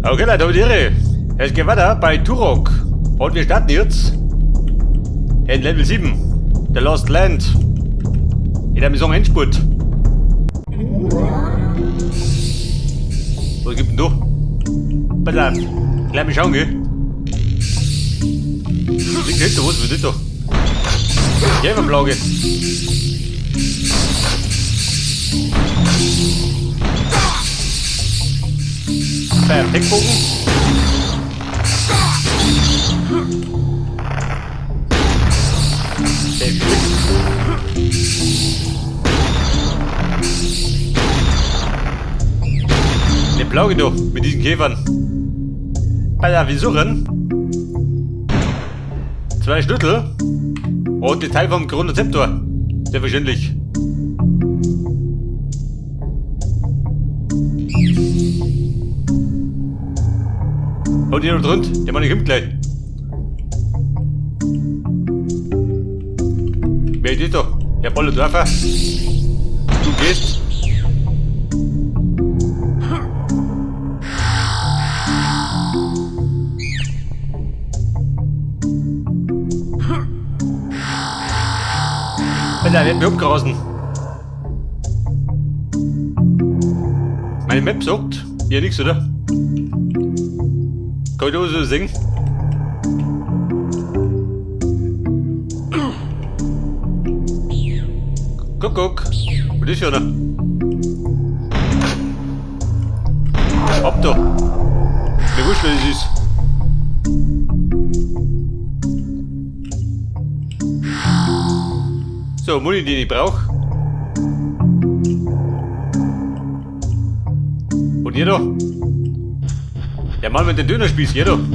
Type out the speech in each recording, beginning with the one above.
Okay, Leute, habe die Ehre. Es geht weiter bei Turok. Und wir starten jetzt in Level 7. The Lost Land. In der Mission Endspurt. Was gibt denn da? Pass auf. Gleich mal schauen, gell? Liegt hinter, was ist das da? Käferplage. Bam, Deckbogen. Der Glück. Eine Plage da, mit diesen Käfern. Alter, wir suchen zwei Schlüssel und die Teil vom Chronozeptor. Selbstverständlich. Und hier noch drunter, der Mann kommt gleich. Wer ist das da? Der Bollendorfer. Du gehst. Alter, der hat mich umgerissen. Meine Map sagt hier nichts, oder? Kann ich da so singen? Guck, guck. Was ist hier noch? Ab da. Mir wurscht, wer das ist. So, Muni, den ich brauch. Und hier da. Der Mann mit dem Dönerspieß, hier da. Dem.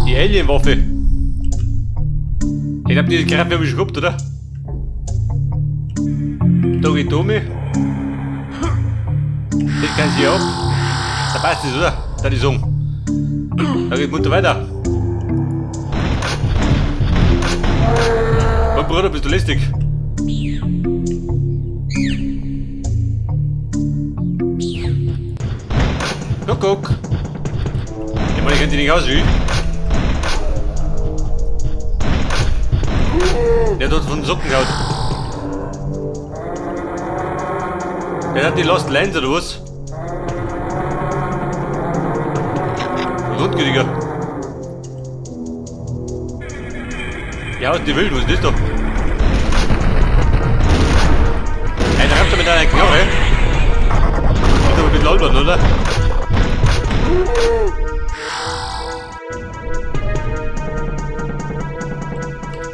Die Alien-Waffe. Ich hab diese Kraft hab ich schon gehabt, oder? Da geht Domi. Das kann sie auch. Da passt es, oder? Da die Song. Da geht munter weiter. Mein Bruder, bist du lästig? Guck, guck. Ich meine, ich kennt sie nicht aus, wie? Der hat uns von den Socken gehauen. Der hat die Lost Lands oder was? Rundgediger. Ja, und die Wild, was ist das da? Hey, da rammt er mit einer Knarre. Ist aber ein bisschen albern, oder?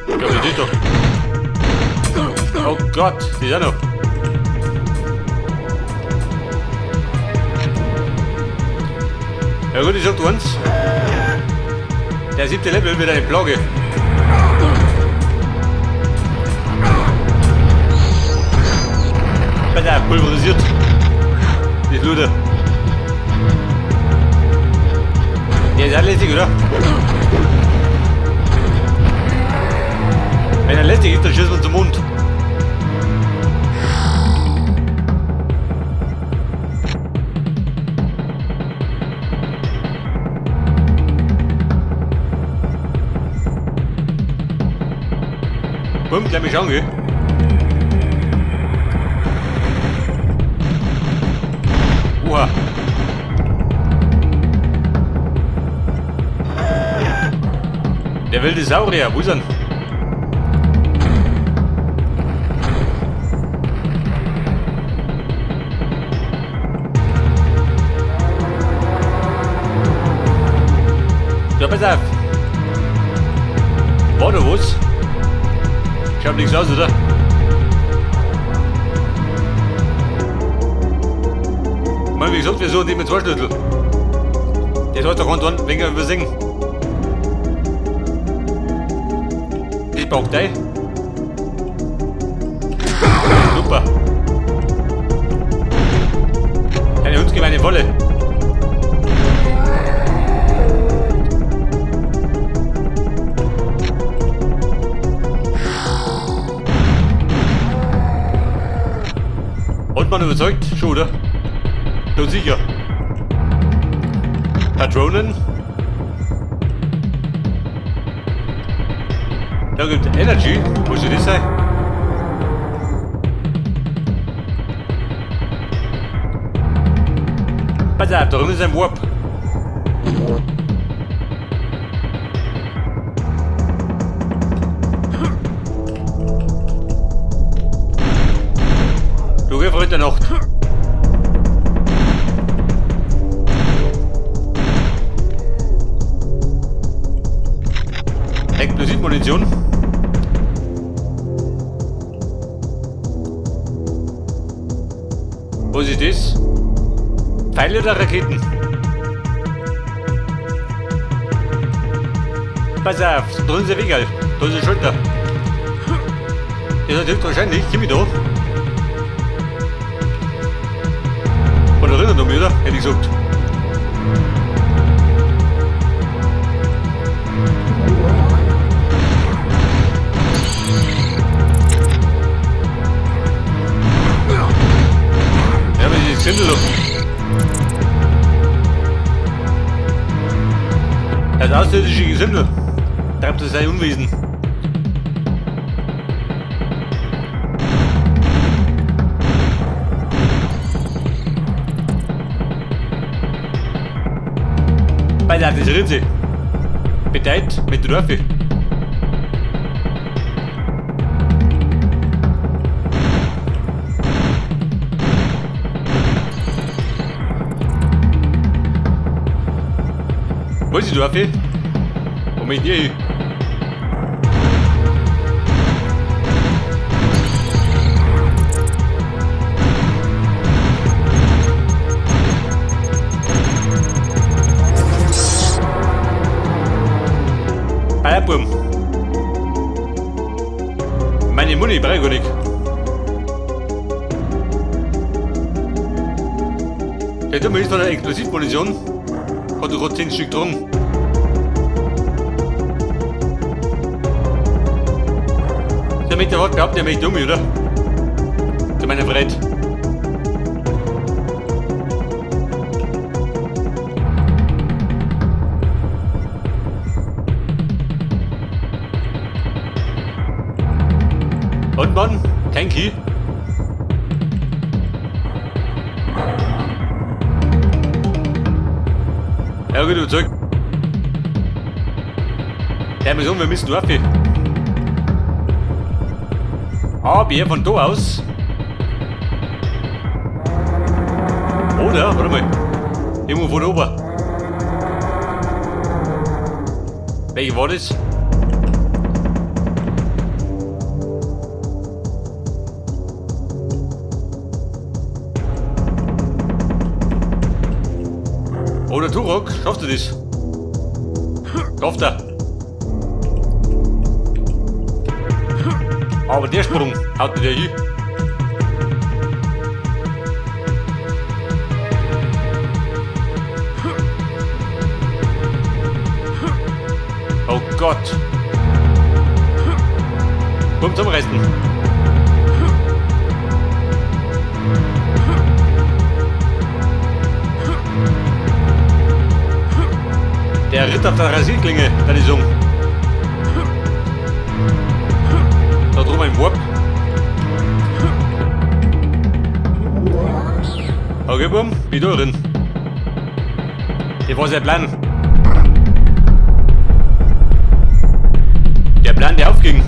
Ja, was ist das da? Oh Gott, die ist auch noch. Ja gut, ich sag eins. Der 7. Level wird eine Plage. Alter, pulverisiert. Das Luder. Der ist auch lästig, oder? Wenn er lästig ist, dann schießt man zum Mund. Bumm, gleich mal schauen, gell? Oha. Der wilde Saurier, wo ist er? So, pass auf. War da was? Schaut nichts aus, oder? Ich meine, wie gesagt, wir suchen die mit zwei Schlüssel. Der soll doch rund weniger übersingen. Ich brauch dich. Super. Eine hundsgemeine Wolle. Überzeugt? Schon, oder? Doch sicher. Patronen. Da gibt Energy. Wo soll das sein? Pass auf, da drüben ist ein Warp. Du geh heute Nacht. Explosivmunition. Was ist das? Pfeile oder Raketen? Pass auf, da ist der Weg, da ist die Schulter. Das ist höchstwahrscheinlich, komm ich da? Von der Erinnerung, oder? Hätte ich gesagt. Ja, aber die sind doch. Das außerirdische Gesindel treibt das sein Unwesen. Bei der das Rinse. Bedeutet mit der Dorfe. Wo ist die Dorfe? Wo bin ich hier hin? Ballerburm. Meine Muni brauche ich gar nicht. Der Dumme ist von der Explosivmunition. Hat doch gerade 10 Stück dran. Der mit der Wort glaubt, der möchte um, oder? Zu meiner Freund. Und Mann, Tanky. Ja gut, überzeugt. Der muss um, wir müssen durch. Aber von da aus. Oder, warte mal. Irgendwo von oben. Welche war das? Oder Turok, schafft er das? Schafft er. Aber der Sprung haut nicht hin. Oh Gott. Komm zum Resten. Der Ritter auf der Rasierklinge, deine Sung. Da drüben ein Warp. Okay, bumm, bin da drin. Das war sein Plan. Der Plan, der aufging.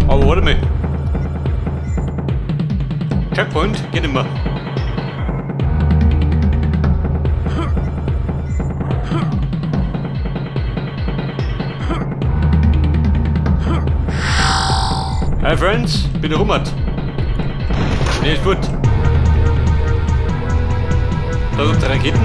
Aber warte mal. Checkpoint geht nicht mehr. Hi Friends, bin der Rummert. Ne, ist gut. Da sind Raketen.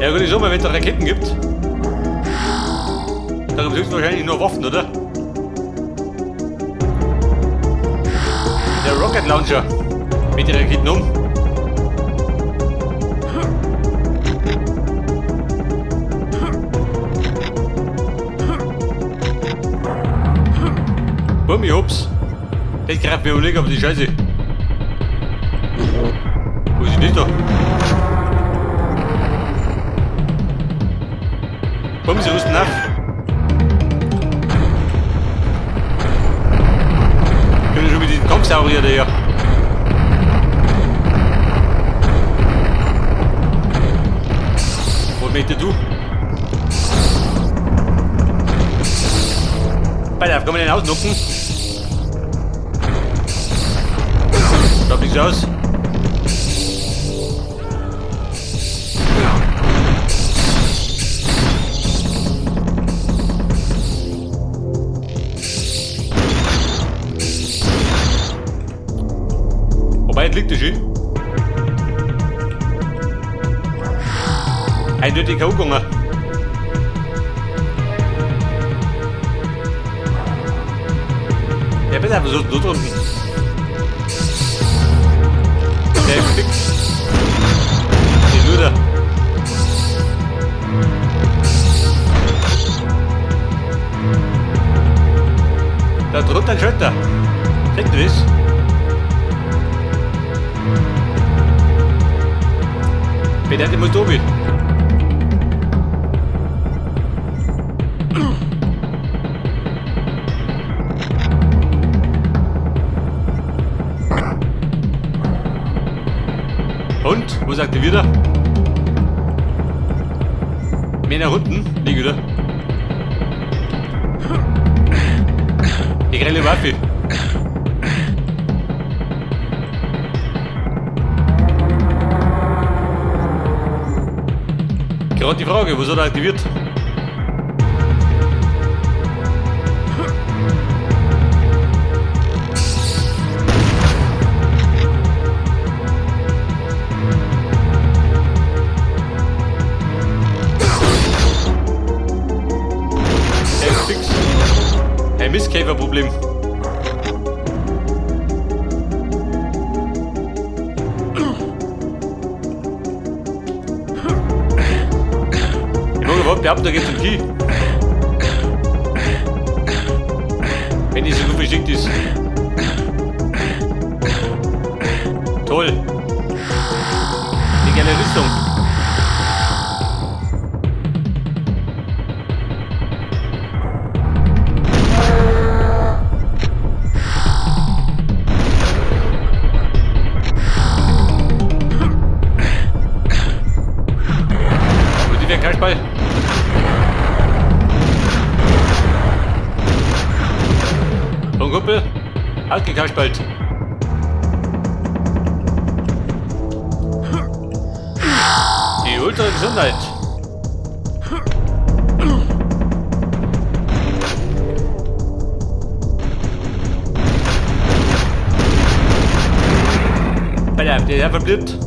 Ja gut, ich sag mal, wenn es da Raketen gibt, da gibt es höchstwahrscheinlich nur Waffen, oder? Der Rocket Launcher. Mit den Raketen um. Bummi, hops. Das greift mir nicht auf die Scheiße. Wo ist denn das da? Bumm, sie rüsten auf. Können schon mit diesem Kampfsaurier daher. Was möchtest du? Pass auf, kann man den ausnocken? Schaut nichts aus. Wobei, jetzt liegt der schön. Eindeutig K.O. gegangen. Ja, besser versucht nur drunten. Der ist fix. Die Luder. Da drunter ein Schalter. Seht ihr das? Bedeutet, ich muss da oben. Und? Wo sagt ihr wieder? Mehr nach unten? Lieg wieder. Die grelle Waffe. Gerade die Frage, was hat er aktiviert? Hey, fix. Ein Mistkäferproblem. Ich mag überhaupt behaupten, da geht's um Key. Wenn die so gut versteckt ist. Toll. Die geile Rüstung. Und die werden Kasperl. So, Kumpel, ausgekaspert. Die Ultra Gesundheit. Alter, der verblippt.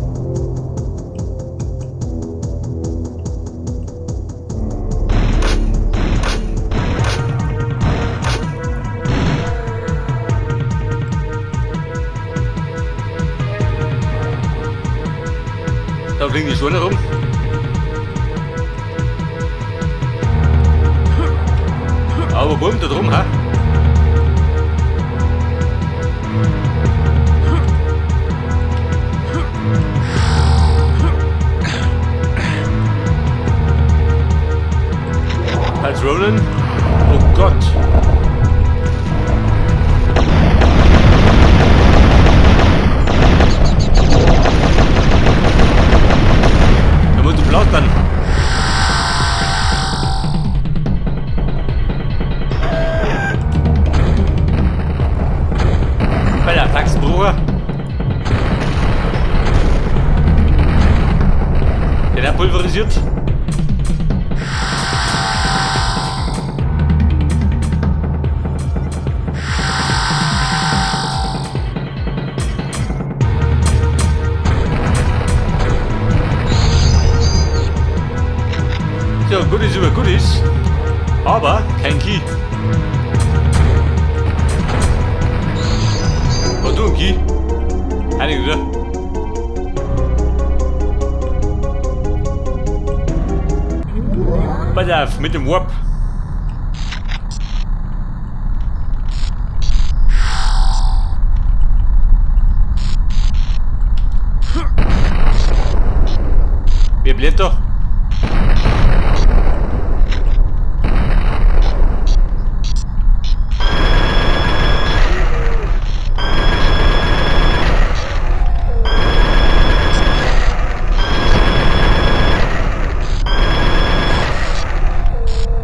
Da fliegen die Schweine rum. Aber bumm, da drum, ha? Als Roland? Oh Gott! Da musst du plaudern. Bei der Faxenbrucher. Der hat pulverisiert. So, Goodies über Goodies, aber kein Key. Oh du, Zugang hin. Heilig, oder? Pass auf, mit dem Warp. Wer bleibt da?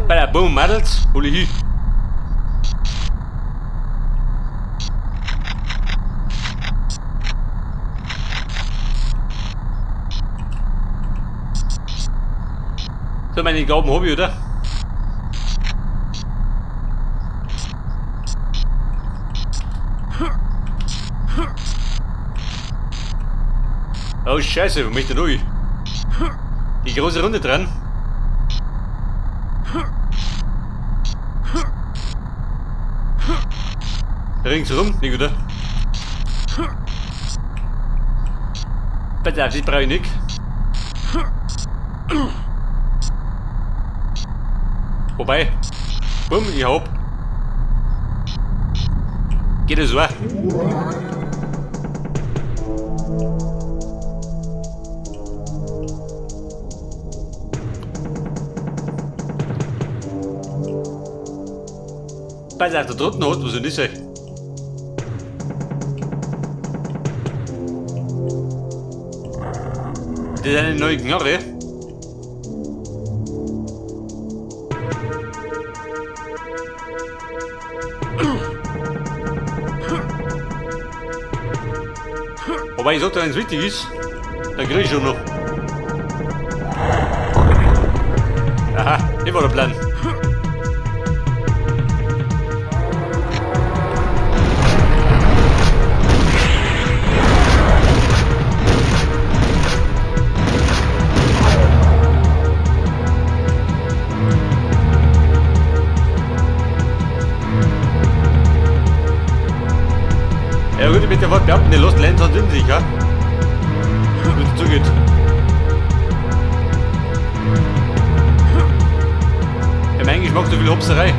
Bada boom, Mädels, hol ich hin. So, meine Gaben hab ich, oder? Oh Scheiße, wo möchte ich durch? Die große Runde dran. Ringsrum, nicht oder? Pass auf, das brauche ich nicht. Wobei, bumm, ich hab. Geht das auch? Pass auf, da drunten hast du so nicht sein. Das ist eine neue Knarre. Wobei ich sag, wenn es wichtig ist, dann krieg ich schon noch. Aha, das war der Plan. Ja gut, ich möchte ja behaupten, die Lost Lands hat in sich, ja? Wie es zugeht. Ja, mein Geschmack so viel Hopserei.